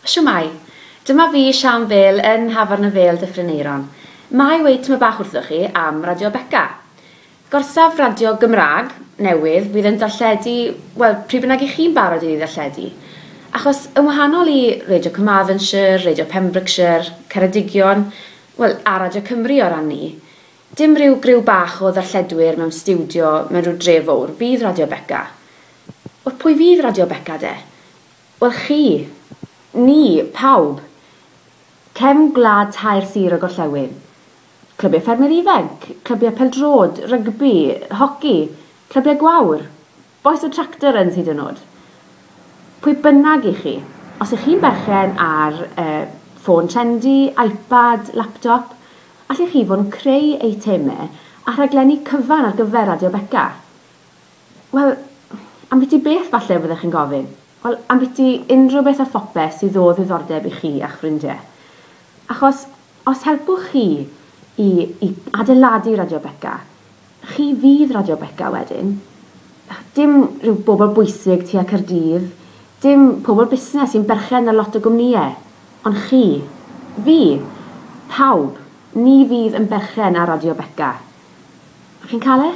Shwmae? Dyma fi, Sian Fêl, yn Nhafarn y Fêl, Dyffryn Aeron. Mae weud tymed bach wrthoch chi am Radio Beca. Gorsaf radio Gymraeg newydd fydd yn darlledu, wel, pryd bynnag i chi'n barod iddi ddarlledu. Achos yn wahanol i Radio Carmarthenshire, Radio Pembrokeshire, Ceredigion, wel, a Radio Cymru o ran ni, dim rhyw griw bach o ddarlledwyr mewn stiwdio mewn rhyw dref fowr fydd Radio Beca. Wel, pwy fydd Radio Beca de? Wel, chi. Ni, pawb. Cefn gwlad tair sir y gorllewin. Clybiau ffermwyr ifanc, clybiau pêl-droed, rygbi, hoci, clybiau gwawr, bois y tractor runs hyd yn oed. Pwy bynnag i chi, os ych chi'n berchen ar uh, ffôn trendy, iPad, laptop, allech chi fod yn creu eitemau a rhaglenni cyfan ar gyfer Radio Beca. Wel, ambiti beth falle fyddech chi'n gofyn? Wel, ambiti unrhyw beth a phopeth sydd o ddiddordeb i chi a'ch ffrindiau. Achos os helpwch chi i, i adeiladu Radio Beca, chi fydd Radio Beca wedyn. Dim rhyw bobl bwysig tua Caerdydd, dim pobl busnes sy'n berchen ar lot o gwmnïau, ond chi, fi, pawb, ni fydd yn berchen ar Radio Beca. Chi'n cael e?